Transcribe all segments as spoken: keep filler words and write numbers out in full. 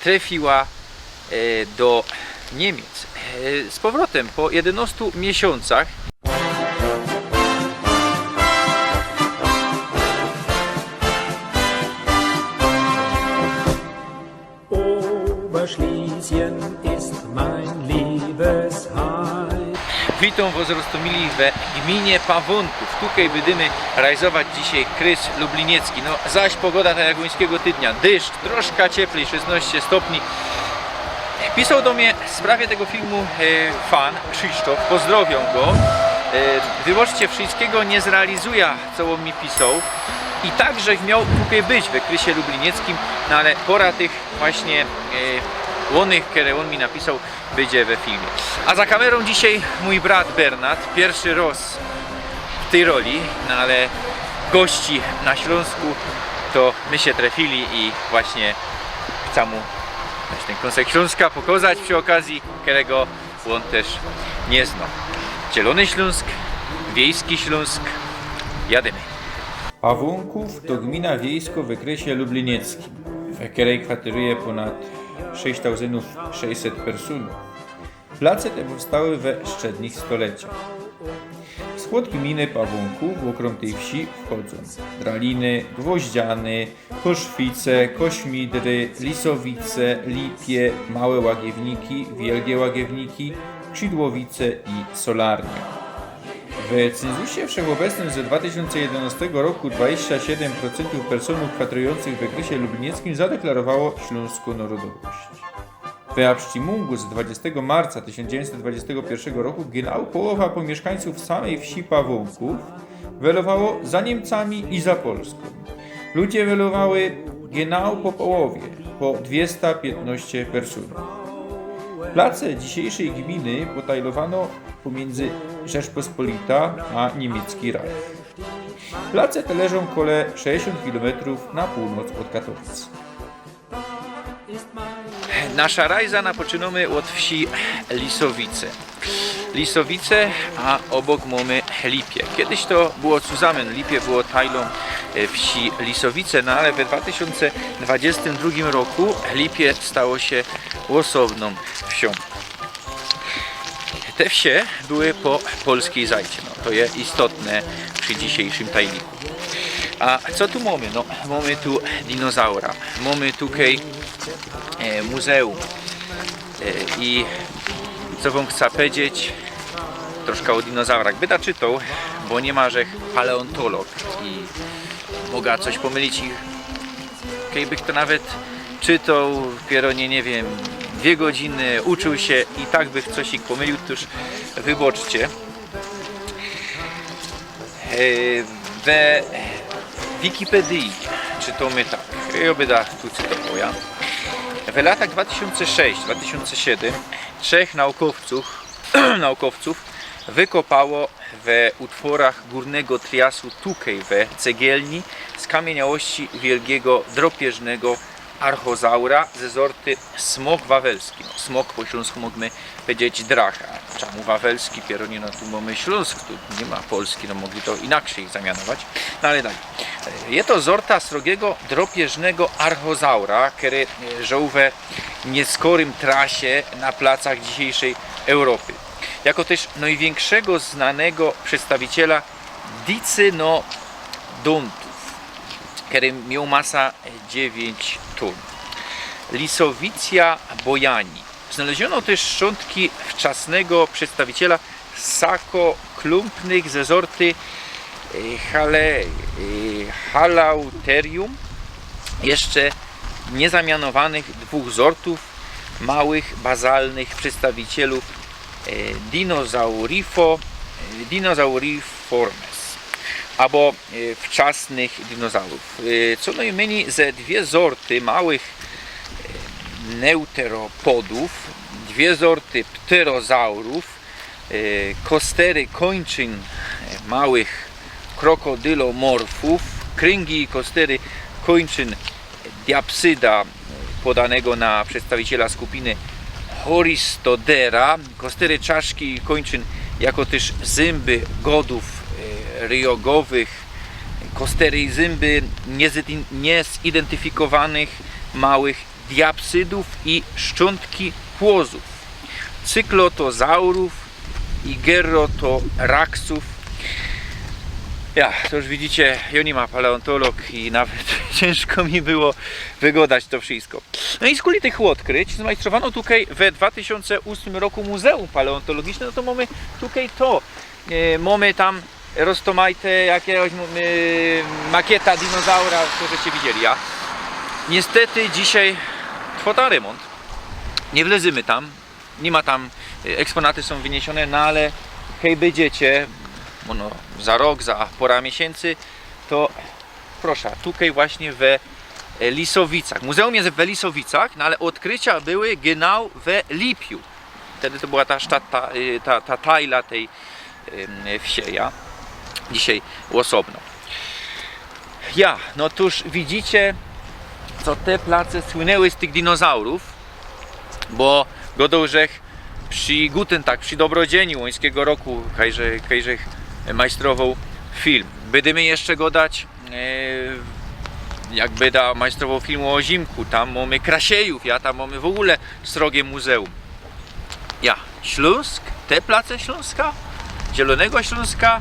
trefiła e, do Niymiec e, z powrotem po jedynostu miesiōncach. Oberschlesien ist mein Liebesheim. Witōm wos, roztōmili, we gminy Pawōnków. Tukej bydymy rajzować dzisiej krys lubliniecki. No, zaś pogoda tak jak łyńskigo tydnia. Dyszcz, troszka cieplij, szesnŏście stopni. Pisoł do mie w sprawie tego filmu e, fan Krzysztof, pozdrowiōm go. E, wybaczcie, wszyjskigo niy zrealizuja, co ôn mi pisoł. I tak żech mioł tukej być we krysie lublinieckim, no ale pora tych właśnie e, ônych, kere ôn mi napisoł, bydzie we filmie. A za kamerōm dzisiej mōj brat Bernat, piyrszy rŏz w tyj roli, no ale gości na Ślōnsku to my sie trefili i właśnie chcã mu dać tyn kōnsek Ślōnska pokozać przi ôkazji, kerego ôn tyż niy zno. Zielōny Ślōnsk, wiejski Ślōnsk, jadymy. Pawōnków to gmina wiejsko we krysie lublinieckim, we kerej kwateruje pōnad sześć tōmsynōw sześćset personōw. Place te powstały we strzednich stoleciach. W skłŏd gminy Pawōnków ôkrōm tyj wsi wchodzōm Draliny, Gwoździany, Koszwice, Kośmidry, Lisowice, Lipie, Małe Łagiewniki, Wielgie Łagiewniki, Skrzidłowice i Solarnia. W cynzusie wszechobecnym ze dwa tysiōnce jedenŏstego roku dwadzieścia siedem procentów personów kwaterujōncych we krysie lublinieckim zadeklarowało ślōnską narodowość. We absztimōngu z dwudziestego marca tysiōnc dziewiyńćset dwudziestego piyrszego roku genau połowa pōmiyszkańcōw samyj wsi Pawōnków welowało za Niymcami i za Polskōm. Ludzie welowały genau po połowie, po dwiesta piytnŏście personōw. Place dzisiejszyj gminy potajlowano pōmiyndzy Rzeczpospolita a niymiecki Reich. Place te leżōm kole sześćdziesiōnt kilometrōw na pōłnŏc ôd Katowic. Nasza rajza napoczynōmy ôd wsi Lisowice. Lisowice, a ôbok mōmy Lipie. Kejś to było cuzamyn, Lipie było tajlōm e, wsi Lisowice, no ale we dwa tysiōnce dwudziestym drugim roku Lipie stało sie ôsobnōm wsiōm. Te wsie były po polskij zajcie. No, to je istotne przi dzisiejszym tajliku. A co tu mōmy? No, mōmy tu dinozaura. Mōmy tukej e, muzeum. E, i co wōm chcã powiedzieć, troszka ô dinozaurach byda czytoł, bo niy ma, żech paleontolog i moga coś pōmylić i kejbych to nawet czytoł dopiyro, niy, niy wiym, dwie godziny, uczōł sie i tak bych coś i pōmylił, tōż wybaczcie. E, we Wikipedii czytōmy tak. Jŏ byda tu cytowoł, ja. W latach dwa tysiōnce sześć dwa tysiōnce siedym trzech naukowcōw, naukowcōw wykopało we utworach gōrnego triasu tukej we cegielni skamieniałości wielgigo dropieżnego archozaura ze zorty smok wawelski. No, smok po ślōnsku mogmy powiedzieć drach. Czymu wawelski? Pierōnie, no tu mōmy Ślōnsk, tu niy ma Polski, no mogli to inaczyj zamianować. No ale dalij. Je to zorta srogigo, dropieżnego archozaura, kery e, żōł we nieskorym trasie na placach dzisiejszyj Europy. Jako tyż nojwiynkszego znanego przedstawiciela dicynodōntōw, kery mioł masa dziewiyńć tōn. Lisowicja bojani. Znaleziono tyż szczątki wczasnego przedstawiciela sakoklōmpnych ze zorty e, hale, e, Halauterium, jeszcze niezamianowanych dwōch zortōw małych, bazalnych przedstawicielōw e, dinozaurifo, e, dinozauriformes, abo e, wczasnych dinozaurōw. E, co nojmynij ze dwie zorty małych e, neuteropodōw, dwie zorty pterozaurōw, e, kostery kōńczyn e, małych krokodylomorfōw, kryngi i kostery kōńczyn diapsyda, podanego na przedstawiciela skupiny Horistodera, kostery czaszki i kōńczyn, jako tyż zymby godōw e, ryjogowych, kostery i zymby niezydin-, niezidentyfikowanych małych japsydōw i szczątki płozōw, cyklotozaurōw i gerotoraksōw. Ja, to już widzicie, jŏ niy ma paleontolog i nawet ciynżko mi było wygodać to wszystko. No i skuli tych ôdkryć zmajstrowano tukej we dwa tysiōnce ôsmym roku Muzeum Paleontologiczne, no to mōmy tukej to, e, mōmy tam roztomajte jakiegoś, e, makieta dinozaura, to żeście widzieli, ja. Niestety dzisiej trwŏ tam remōnt. Niy wlezymy tam. Niy ma tam, e, eksponaty sōm wyniesiōne, no ale hej bydziecie, no, za rok, za pora miesiyncy, to proszã, tukej właśnie we, e, Lisowicach. Muzeum je we Lisowicach, no ale ôdkrycia były genau we Lipiu. Wtedy to była ta, ta, ta, e, ta, ta tajla tej, em, wsie, ja. Dzisiej ôsobno. Ja, no tōż widzicie, co te place słynęły z tych dinozaurōw, bo godōm żech przi Gutentag, przi dobrodziyniu łońskigo roku, kajże, kajże majstrowoł film. Bydymy jeszcze godać, e, jak byda majstrowoł film ô Zimku, tam mōmy Krasiejōw, ja, tam mōmy w ôgōle srogie muzeum. Ja, Ślōnsk, te place Ślōnska, Zielōnego Ślōnska,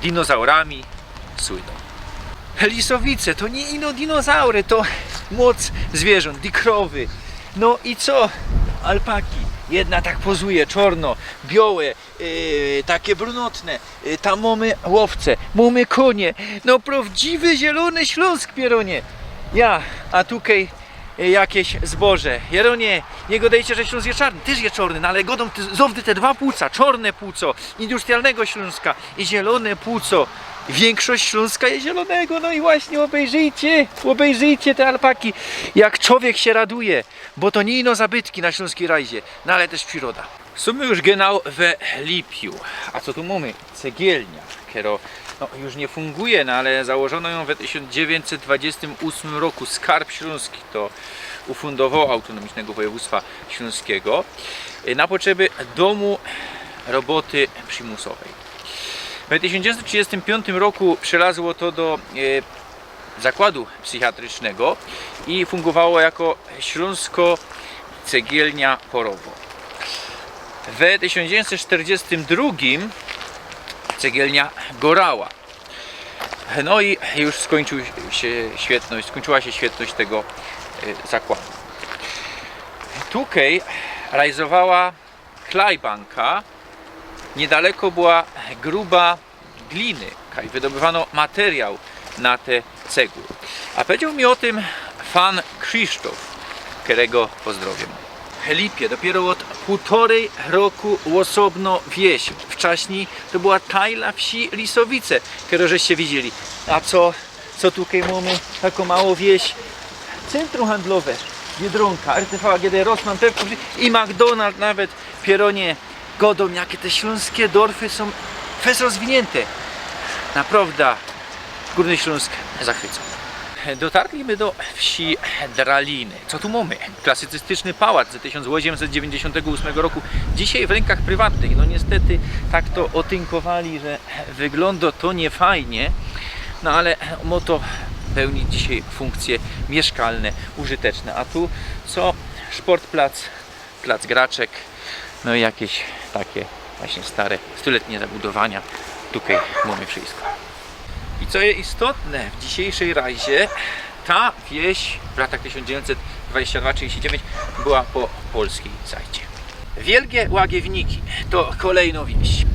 dinozaurami słynōm. Lisowice, to niy ino dinozaury, to moc zwierząt, dikrowy. No i co? Alpaki. Jedna tak pozuje, czŏrno, biołe, e, take brunotne. E, tam mōmy ôwce, mōmy konie. No prŏwdziwy zielōny Ślōnsk, Pierōnie. Ja, a tukej, e, jakieś zboże. Pierōnie, niy godejcie, że Ślōnsk je czarny, tyż je czŏrny, no ale godōm ty, zŏwdy te dwa płuca, czŏrne płuco industrialnego Ślōnska i zielōne płuco. Wiynkszość Ślōnska je zielōnego, no i właśnie ôbejrzyjcie, ôbejrzyjcie te alpaki. Jak czowiek sie raduje, bo to niy ino zabytki na ślōnskij rajzie, no ale tyż prziroda. Sōm już genau we Lipiu. A co tu mōmy? Cegielnia, kerŏ, no, już niy funguje, no ale założono jã we tysiōnc dziewiyńćset dwadziestym ôsmym roku. Skarb Ślōnski to ufōndowoł, Autonomicznego Wojewōdztwa Ślōnskigo, y, na potrzeby dōmu roboty przimusowyj. We tysiōnc dziewiyńćset trzidziestym piōntym roku przelazło to do, y, zakładu psychiatrycznego i fungowało jako Ślōnsko Cegielnia Porowo. We tysiōnc dziewiyńćset sztyrdziestym drugim cegielnia gorała. No i już skończył się świetność, skończyła się świetność tego, e, zakładu. Tukej rajzowała klejbanka. Niydaleko była gruba gliny, kaj wydobywano materiał na te cegły. A powiedzioł mi ô tym fan Krzysztof, kerego pozdrowiōm. Lipie, dopiyro ôd pōłtorej roku ôsobno wieś. Wczaśnij to była tajla wsi Lisowice, kerõ żeście widzieli. A co, co tukej mōmy? Tako mało wieś. Centrum handlowe Biedronka, R T V, A G D, Rossmann, Pepco i McDonald's nawet. Pierōnie, godōm, jake te ślōnskie dorfy sōm fest rozwiniynte. Naprŏwda, Gōrny Ślōnsk zachwycōł. Dotarli my do wsi Draliny. Co tu mōmy? Klasycystyczny pałac ze tysiōnc ôziymset dziewiyńćdziesiōntego ôsmego roku. Dzisiej w rynkow prywatnych. No niystety tak to ôtynkowali, że wyglōndo to niyfajnie. No ale mŏ to pełnić dzisiej funkcje miyszkalne, użyteczne. A tu co? Szportplac, plac graczek, no i jakeś takie właśnie stare, stuletnie zabudowania. Tukej mōmy wszystko. I co je istotne, w dzisiejszej rajzie ta wieś w latach tysiōnc dziewiyńćset dwadzieścia dwa trzydzieści dziewięć była po polskij zajdzie. Wielkie Łagiewniki to kolejno wieś.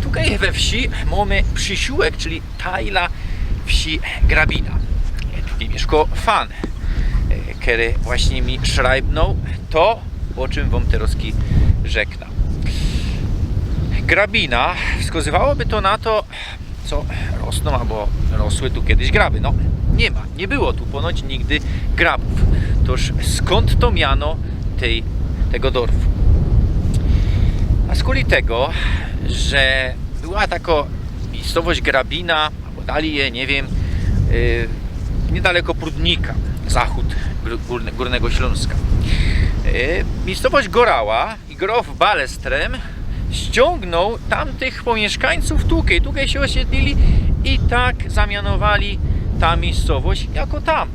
Tukej we wsi mōmy przisiōłek, czyli tajla wsi Grabina. Tukej miyszkŏ fan, e, kery właśnie mi szrajbnōł to, ô czym wōm terŏzki rzeknã. Grabina, wskazywałoby to na to, co rosnōm abo rosły tu kejś graby. No, niy ma, niy było tu ponoć nigdy grabōw. Tōż skōnd to miano tej, tego dorfu? A skuli tego, że była takŏ miyjscowość Grabina, abo dalij je, niy wiym, y, niydaleko Prudnika, zachōd Gōr-, Gōrne-, Gōrnego Ślōnska. Y, miyjscowość gorała i grof Balestrem ściōngnōł tamtych pōmiyszkańcōw tukej, tukej sie ôsiedlili i tak zamianowali ta miyjscowość jako tam.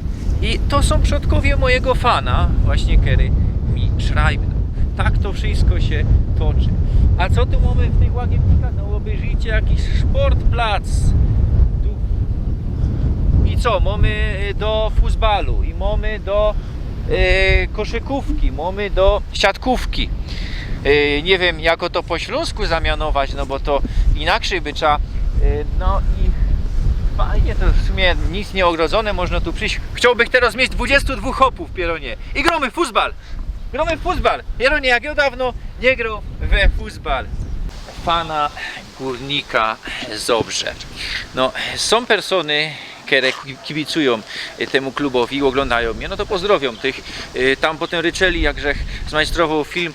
I to sōm przodkowie mojigo fana, właśnie, kery mi szrajbnōł. Tak to wszysko sie toczy. A co tu mōmy w tych łagiewnikach? No, ôbejrzyjcie, jakiś szportplac. Tu. I co? Mōmy, y, do fusbalu i mōmy do, y, koszykōwki, mōmy do siatkōwki. Y, niy wiym, jako to po ślōnsku zamianować, no bo to inaczyj by trzeba. Y, no i fajnie to w sumie, nic niyôgrodzōne, można tu prziś. Chciołbych teroz mieć dwudziestu dwōch chopōw, Pierōnie. I grōmy w fusbal! Grōmy w fusbal! Pierōnie, jak jŏ dŏwno niy groł we fusbal. Fana Górnika Zobrze. No, sōm persōny, kere ki-, kibicujōm, y, tymu klubowi i ôglōndajōm mie, no to pozdrowiōm tych. Y, tam potym ryczeli, jak żech zmajstrowoł film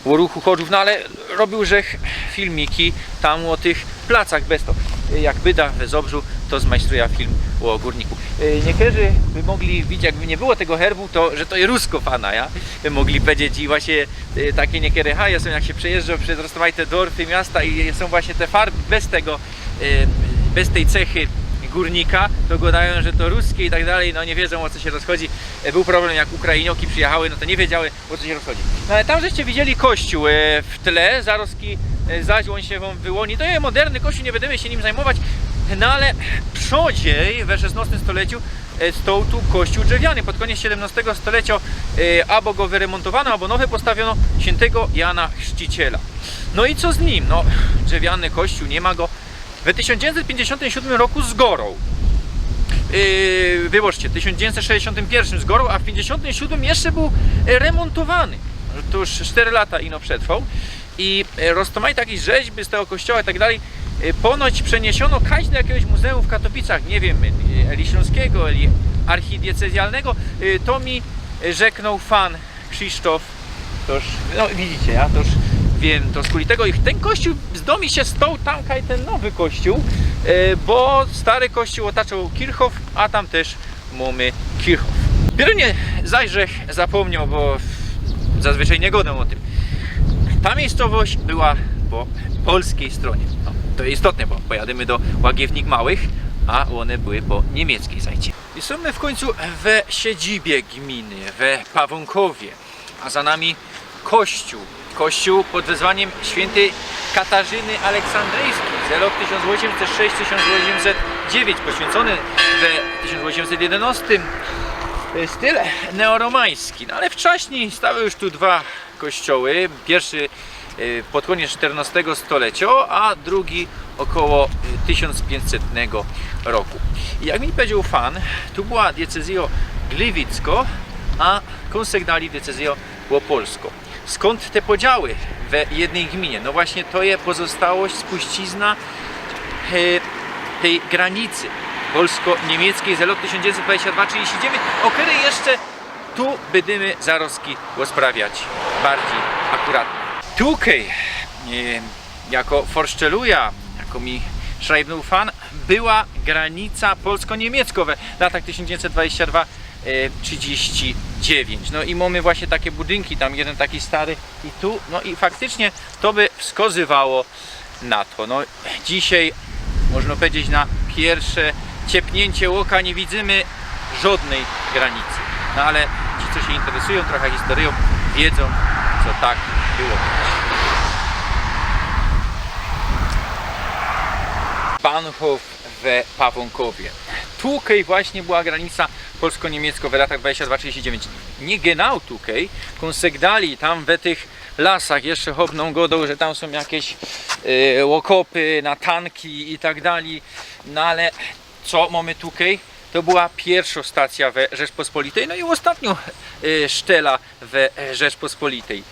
ô ruchu Chorzōw, no ale robiōł żech filmiki tam ô tych placach bez to. Y, jak byda we Zobrzu, to zmajstrujã film ô Górniku. Y, niykerzy by mogli widzieć, jakby niy było tego herbu, to, że to je rusko fana, ja? By mogli powiedzieć i właśnie, y, takie niykere, ha, ja sōm, jak sie przejyżdżŏ przez rozmajte dorfy, miasta i sōm właśnie te farby bez tego, y, bez tyj cechy Górnika, to gŏdajōm, że to ruskie i tak dalij, no niy wiedzōm, ô co sie rozchodzi. E, bōł problym, jak Ukrainioki przijachały, no to niy wiedziały, ô co sie rozchodzi. No ale tam żeście widzieli kościōł, e, w tle, zarozki, e, zaś ôn sie wōm wyłōni. To je moderny kościōł, niy bydymy sie nim zajmować, no ale przodzij, we szesnostym stoleciu, e, stoł tu kościōł drzewiany. Pod kōniec siedymnostego stolecio, e, abo go wyremontowano, abo nowy postawiono, świyntego Jana Chrzciciela. No i co z nim? No, drzewiany kościōł, niy ma go. We tysiōnc dziewiyńćset piyńćdziesiōntym siódmym roku zgoroł. Yy, wybaczcie, w tysiōnc dziewiyńćset sześćdziesiōntym piyrwszym zgoroł, a w piyńćdziesiōntym siódmym jeszcze bōł, e, remontowany. To już sztyry lata ino przetrwoł. I, e, roztōmajte jakeś rzeźby z tego kościoła i tak dalij. E, ponoć przeniesiono kaś do jakiegoś muzeum w Katowicach, niy wiym, e, eli ślōnskigo, eli archidiecezjalnego. E, to mi, e, rzeknōł fan Krzysztof. Toż, no widzicie, ja toż wiym, to skuli tego. I tyn kościōł zdo mi sie stoł tam kaj tyn nowy kościoł, e, bo stary kościoł ôtaczoł Kirchhof, a tam tyż mōmy Kirchhof. Pierōnie, zaś żech zapōmnioł, bo zazwyczaj niy gŏdōm ô tym. Ta miejscowość była po polskij strōnie. No, to istotne, bo pojadymy do Łagiewnik Małych, a ône były po niymieckiej, zajcie. I sōm my w kōńcu we siedzibie gminy, we Pawōnkowie, a za nami kościoł. Kościoł pod wezwaniym świyntej Katarzyny Aleksandryjskij, ze rok tysiōnc ôziymset sześć, tysiōnc ôziymset dziewiyńć, poświyncōny we tysiōnc ôziymset jedynostym. Styl neoromański, no ale wczaśnij stały już tu dwa kościoły. Piyrszy, y, pod kōniec sztyrnostego stolecio, a drugi ôkoło, y, tysiōnc piyńćsetnego roku. I jak mi powiedzioł fan, tu była diocezyjo gliwickŏ, a kōnsek dalij diocezyjo ôpolskŏ. Skōnd te podziały we jednyj gminie? No właśnie, to je pozostałość, spuścizna, e, tyj granicy polsko-niymieckiej ze lot tysiōnc dziewiyńćset dwadzieścia dwa trzydzieści dziewięć, ô kerej jeszcze tu bydymy zarozki rozprawiać bardzij akuratnie. Tukej, e, jako forszczelujã, jako mi szrajbnōł fan, była granica polsko-niymieckŏ we latach tysiōnc dziewiyńćset dwadzieścia dwa, e, trzydzieści dziewięć. No i mōmy właśnie takie budynki, tam jedyn taki stary i tu, no i faktycznie to by wskazywało na to. No, dzisiej, można powiedzieć, na piyrsze ciepniyncie ôka niy widzymy żŏdnyj granicy. No ale ci, co sie interesujōm trocha historyjōm, wiedzōm, co tak było. Bahnhof we Pawōnkowie. Tukej właśnie była granica polsko-niymieckŏ we latach dwadzieścia dwa trzydzieści dziewięć. Niy genau tukej, kōnsek dalij, tam we tych lasach, jeszcze chop nōm gŏdoł, że tam sōm jakeś, e, ôkopy na tanki i tak dalij. No ale co mōmy tukej? To była piyrszŏ stacyjŏ we Rzeczpospolitej, no i ôstatniŏ, e, sztela we Rzeczpospolitej.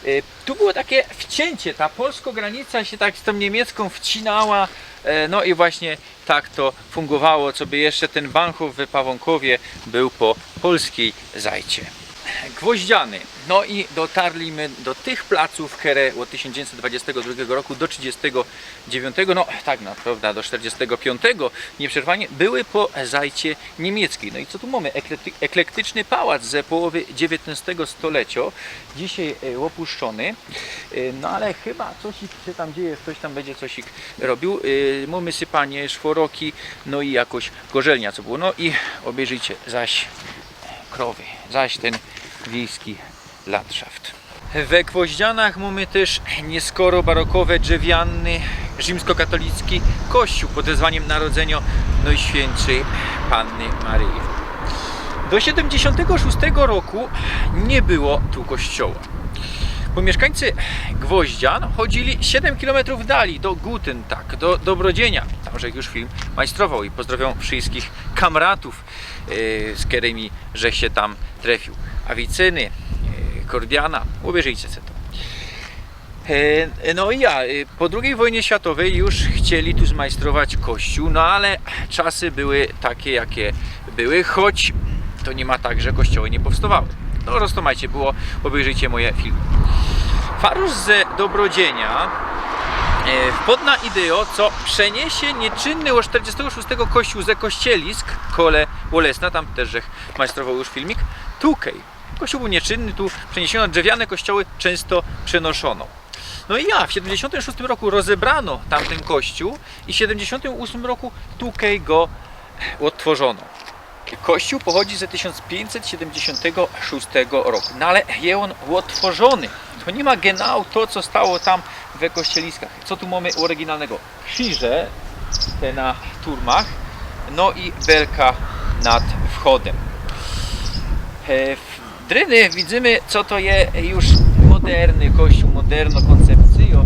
E, tu było takie wciyncie, ta polsko granica sie tak z tōm niymieckōm wcinała, e, no i właśnie tak to fungowało, coby jeszcze tyn Bahnhof we Pawōnkowie bōł po polskij, zajcie. Gwoździany. No i dotarli my do tych placōw, kere ôd tysiōnc dziewiyńćset dwadzieścia dwa roku do trzidziestego dziewiōntego, no tak naprŏwdã do sztyrdziestego piōntego, niyprzerwanie były po zajcie niymieckiej. No i co tu mōmy? Eklekty-, eklektyczny pałac ze połowy dziewiyntnŏstego stoleciŏ, dzisiej, e, ôpuszczōny. E, no ale chyba coś sie tam dzieje, ftoś tam bydzie coś robiył. E, mōmy sypanie, szworoki, no i jakoś gorzelnia, co było. No i ôbejrzyjcie zaś krowy, zaś tyn wiejski landszaft. We Gwoździanach mōmy tyż nieskoro barokowy, drzewiany, rzimskokatolicki kościół pod wezwaniym Narodzynio Nojświyntszyj Panny Maryje. Do siedymdziesiōntego szōstego roku niy było tu kościoła. Bo miyszkańcy Gwoździan chodzili siedym kilometrōw dalij, do Gutyn, tak, do Dobrodziynia. Tam żech już film majstrowoł i pozdrowiōm wszyjskich kamratōw, e, z kerymi żech sie tam trefiōł. Awicyny, e, Kordiana, ôbejrzyjcie se to. E, no i ja, e, po drugij wojnie światowyj już chcieli tu zmajstrować kościół, no ale czasy były takie, jakie były, choć to niy ma tak, że kościoły niy powstowały. No, roztōmajcie, było, ôbejrzyjcie moje filmy. Farusz ze Dobrodziynia, e, wpadł na idejõ, co przeniesie niyczynny ôd sztyrdziestego szōstego kościół ze Kościelisk, kole Ôlesna, tam tyż żech majstrowoł już filmik, tukej. Kościół bōł niyczynny, tu przeniesiono, drzewiane kościoły czynsto przenoszono. No i ja, w siedymdziesiōntym szōstym roku rozebrano tamtyn kościół i w siedymdziesiōntym ôsmym roku tukej go ôdtworzono. Kościół pochodzi ze tysiōnc piyńćset siedymdziesiōntego szōstego roku, no ale je ôn ôdtworzōny. To niy ma genau to, co stało tam we Kościeliskach. Co tu mōmy ôryginalnego? Krziże, te na turmach, no i belka nad wchodym. E, w dryny widzymy, co to je już moderny kościół, moderno koncepcyjo,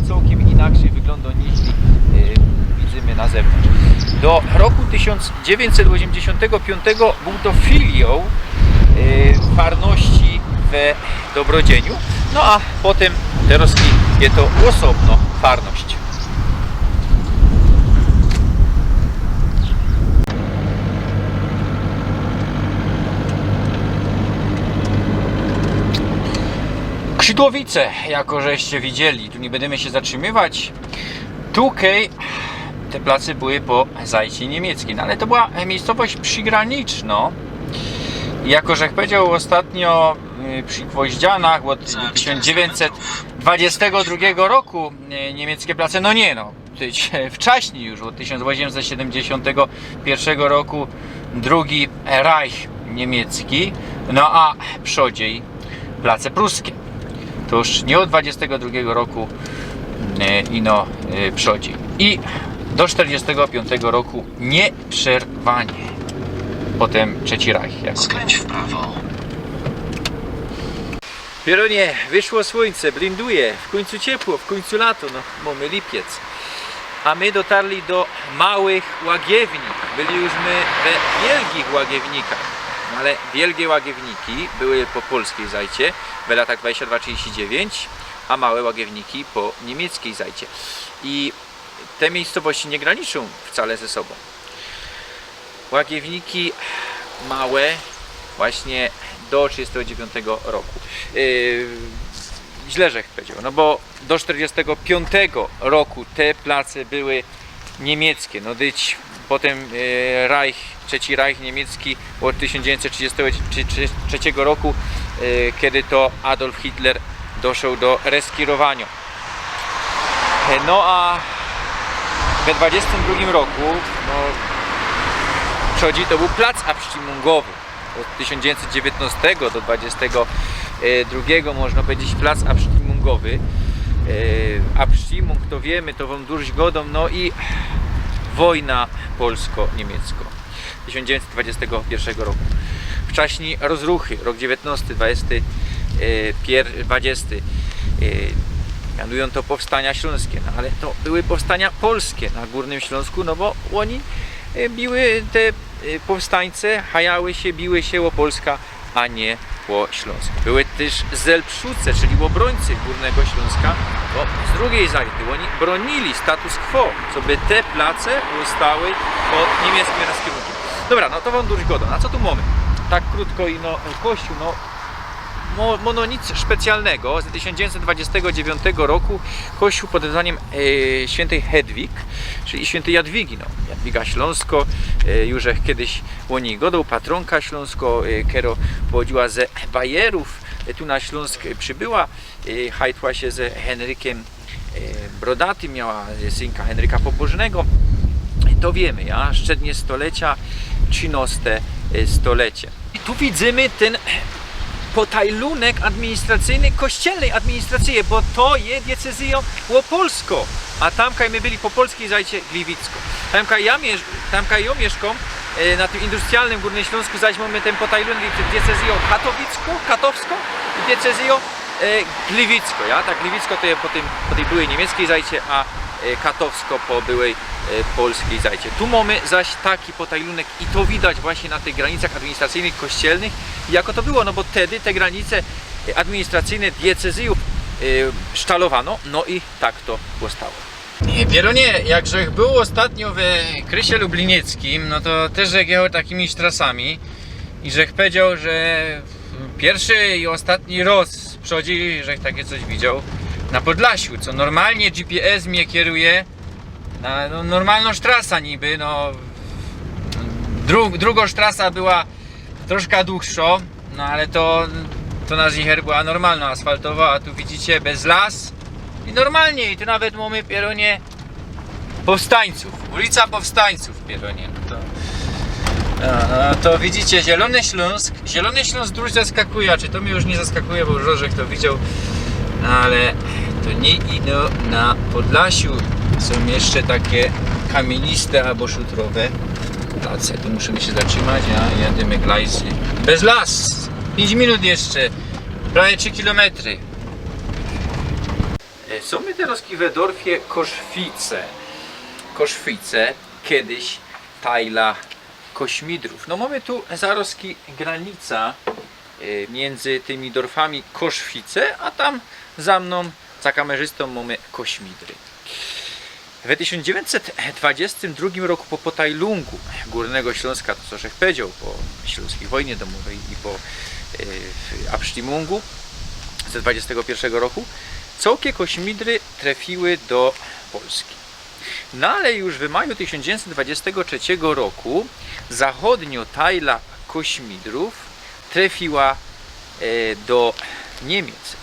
e, cołkym inaczyj wyglōndo niźli, e, widzymy na zewnōntrz. Do roku tysiōnc dziewiyńćset ôziymdziesiōntego piyōntego bōł to filioł, e, farności we Dobrodziyniu, no a potym terŏz je to ôsobno farność. Krzidłowice, jako żeście widzieli, tu niy bydymy sie zatrzimywać. Tukej te place były po zajcie niymieckim, no ale to była miyjscowość przigranicznŏ. Jako żech powiedzioł ôstatnio, y, przi Gwoździanach ôd tysiōnc dziewiyńćset dwudziestego drugigo roku, y, niymieckie place, no niy, no, wczaśnij już, ôd tysiōnc ôziymset siedymdziesiōntego piyrszego roku drugi Reich niymiecki, no a przodzij place pruskie. To już niy ôd dwudziestego drugigo roku, y, ino, y, przodzij. I do sztyrdziestego piyōntego roku niyprzerwanie. Potym Trzeci Reich. Jako skręć w prawo. Pierōnie, wyszło słōńce, blinduje, w kōńcu ciepło, w kōńcu lato, no, mōmy lipiec. A my dotarli do Małych Łagiewnik. Byli już my we Wielgich Łagiewnikach. No ale Wielgie Łagiewniki były po polskij zajcie, we latach dwadzieścia dwa trzydzieści dziewięć, a Małe Łagiewniki po niymieckiej zajcie. I te miyjscowości niy graniczōm wcale ze sobōm. Łagiewniki Małe właśnie do trzydziestego dziewiątego roku. Yy, źle żech powiedzioł, no bo do sztyrdziestego piyōntego roku te place były niymieckie, no dyć potym, yy, Reich, Trzeci Reich niymiecki ôd tysiōnc dziewiyńćset trzydziestego trzeciego roku, yy, kedy to Adolf Hitler doszoł do reskirowanio. No a we dwudziestym drugim roku, no, przodzij to bōł plac abstimmungōwy. Ôd tysiōnc dziewiyńćset dziewiyńtnŏstego do dwudziestego drugigo, można powiedzieć, plac abstimmungōwy. E, Abstimmung, to wiymy, to wōm durś godōm, no i wojna polsko-niymieckŏ tysiōnc dziewiyńćset dwudziestego piyrszego roku. Wczaśnij rozruchy, rok dziewiyńtnŏsty, dwudziesty, e, pier-, dwudziesty, e, mianujōm to powstania ślōnskie, no ale to były powstania polskie na Gōrnym Ślōnsku, no bo ôni, e, biły te, e, powstańce, hajały sie, biły sie ô Polska, a niy ô Ślōnsk. Były tyż zelpszuce, czyli ôbrońcy Gōrnego Ślōnska, bo z drugij zajty ôni bronili status quo, coby te place ôstały pod niymieckim reskirunkym. Dobra, no to wōm durś godōm. A co tu mōmy? Tak krōtko ino, kościół, no, mo-, mo-, no nic specjalnego. Z tysiōnc dziewiyńćset dwudziestego dziewiątego roku kościół pod wezwaniym, e, świyntyj Hedwig, czyli świyntyj Jadwigi, no, Jadwiga Ślōnskŏ, e, już żech kedyś ô nij godoł, patronka Ślōnska, e, kerŏ pochodziyła ze Bajerōw, e, tu na Ślōnsk, e, przibyła, e, hajtła sie ze Henrykym, e, Brodatym, miała, e, synka Henryka Pobōżnego. To wiymy, ja? Strzednie stolecia, trzinŏste, e, stolecie. I Tu widzymy tyn potajlunek administracyjny kościelnyj administracyje, bo to je diecyzyjŏ ôpolskŏ. A tam, kaj my byli po polskij zajcie, Gliwickŏ. Tam, kaj jŏ miysz-, tam, kaj jŏ miyszkōm, e, na tym industrialnym Gōrnym Ślōnskù, zaś mōmy tyn potajlunek diecyzyjŏ katowicko, katowsko i diecyzyjŏ, e, gliwickŏ, ja? Tak, Gliwickŏ to je po tym, po tyj byłej niymieckyj zajcie, a, e, katowsko po byłej, e, polskij zajcie. Tu mōmy zaś taki potajlunek i to widać właśnie na tych granicach administracyjnych, kościelnych, jako to było, no bo wtedy te granice, e, administracyjne diecyzyjōw, e, sztalowano, no i tak to powstało. Pierōnie, jak żech bōł ôstatnio we Krysie Lublinieckim, no to tyż żech jechoł takimi sztrasami i żech powiedzioł, że piyrszy i ôstatni rŏz w przodzie żech takie coś widzioł na Podlasiu, co normalnie G P S mie kieruje na, no, normalnõ sztrasã niby, no. Dru-, drugŏ sztrasa była troszkã duchszŏ, no ale to, to na zicher była normalnŏ, asfaltowŏ, a tu widzicie, bez las i normalnie, i tu nawet mōmy, Pierōnie, Powstańcōw, ulica Powstańcōw, Pierōnie, no to, no, no, to widzicie, Zielony Ślōnsk, Zielony Ślōnsk dość zaskakuje, czy to mie już niy zaskakuje, bo już żech to widzioł, no ale to niy ino na Podlasiu sōm jeszcze takie kamieniste abo szutrowe place. Tu musimy sie zatrzimać, ja jadymy glajzy. Bez las! Piyńć minut jeszcze, prawie trzi kilometry. E, sōm my teroz we dōrfie Koszwice. Koszwice, kedyś tajla Kośmidrōw. No mōmy tu zarozki granica, e, miyndzy tymi dōrfami Koszwice, a tam za mnōm, za kamerzystōm mōmy Kośmidry. We tysiōnc dziewiyńćset dwadziestym drugim roku po potajlungu Gōrnego Ślōnska, to co żech powiedzioł, po ślōnskij wojnie dōmowyj i po, e, Abstimmungù ze dwadziestego piyrszego roku, cołkie Kośmidry trefiły do Polski. No ale już w maju tysiōnc dziewiyńćset dwadziestego trzeciego roku zachodniŏ tajla Kośmidrōw trefiła, e, do Niymiec.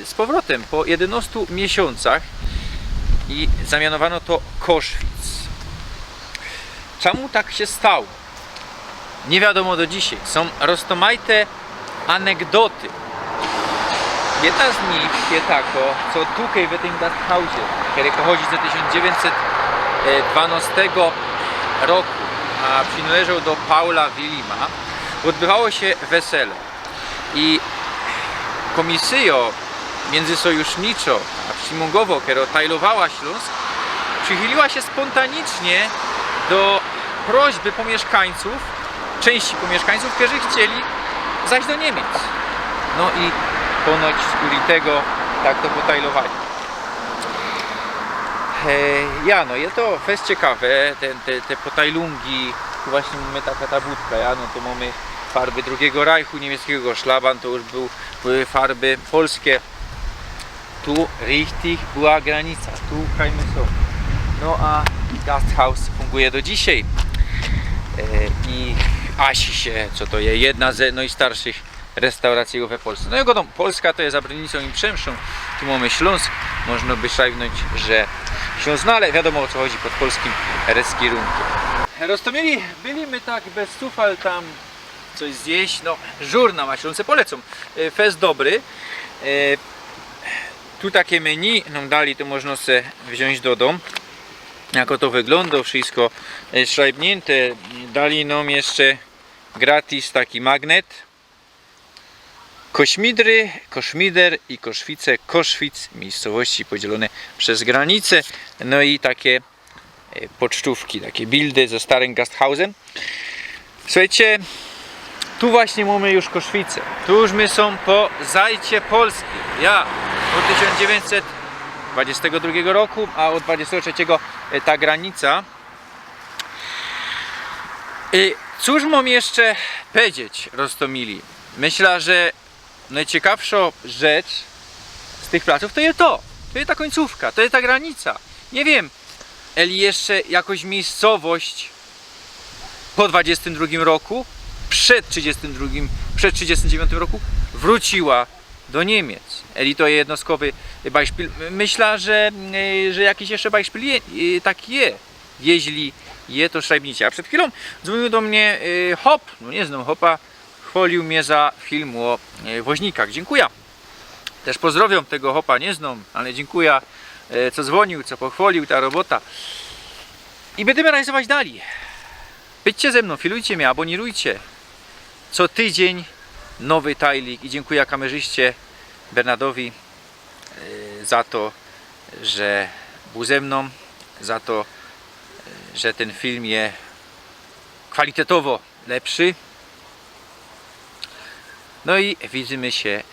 E, z powrotym po jedynŏstu miesiōncach i zamianowano to Koszwic. Czymu tak sie stało? Niy wiadōmo do dzisiej. Sōm roztōmajte anegdoty. Jedna z nich je takŏ, co tukej w tym gasthausie, kery pochodzi ze tysiōnc dziewiyńćset dwanŏstego roku, a przinŏleżoł do Paula Willima, ôdbywało sie wesele. I kōmisyjŏ miyndzysojuszniczŏ, abstimmungowŏ, kerŏ tajlowała Ślōnsk, przichyliła sie spōntanicznie do prośby pōmiyszkańcōw, czynści pōmiyszkańcōw, kerzy chcieli zaś do Niymiec. No i ponoć skuli tego tak to potajlowali. E, ja, no, je to fest ciekawe, te, te, te potajlungi. Tu właśnie mōmy takŏ ta budka, ja, no, tu mōmy farby drugigo Rajchu niymieckigo, szlaban to już bōł, były farby polske. Tu richtig była granica, tu kaj my sōm. No a Gasthaus funguje do dzisiej. E, i asi sie, co to je jedna ze nojstarszych restauracyjōw we Polsce. No jak gŏdōm, Polska to je za granicōm i przemszōm. Tu mōmy Ślōnsk, można by szajwnōńć, że Ślōnsk, no ale wiadōmo, ô co chodzi pod polskim reskierunkiym. Roztōmili, byli my tak bez sufal tam coś zjeść, no, żur na Ślōnce polecōm. E, fest dobry. E, tu takie menu nōm dali, to można se wziōńć do dōm. Jak to wyglōndo, wszystko, e, szajbniynte. Dali nōm jeszcze gratis taki magnet. Kośmidry, Koszmider i Koszwice, Koszwic, miejscowości podzielone przez granice. No i takie, e, pocztówki, takie bildy ze starym Gasthausem. Słuchejcie, tu właśnie mōmy już Koszwice. Tu już my sōm po zajcie Polski. Ja, ôd tysiōnc dziewiyńćset dwadziestego drugigo roku, a ôd dwadziestego trzecigo, e, ta granica. I cōż mōm jeszcze powiedzieć, roztōmili? Myśla, że nojciekawszŏ rzecz z tych placōw to je to. To je ta kōńcōwka, to je ta granica. Niy wiym, eli jeszcze jakoś miejscowość po dwadziestym drugim roku, przed trzidziestym drugim, przed trzidziestym dziewiyńtym roku wrōciła do Niymiec. Eli to je jednostkowy bajszpil. Myśla, że, e, że jakiś jeszcze bajszpil je, e, taki je. Jeźli je, to szajbnijcie. A przed chwilōm dzwōniōł do mie, e, chop, no niy znōm chopa, Chwolił mie za film ô e, woźnikach. Dziynkuja. Tyż pozdrowiōm, tego chopa niy znōm, ale dziynkuja, e, co zwōnił, co pochwolił ta robota. I bydymy rejalizować dalij. Bydźcie ze mnōm, filujcie mie, abōnirujcie. Co tydziyń nowy tajlik i dziynkuja kamerzyście Bernardowi e, za to, że bōł ze mnōm, za to, e, że tyn film je kwalitetowo lepszy. No i widzymy sie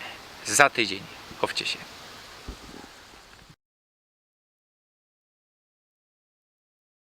za tydziyń. Chowcie sie.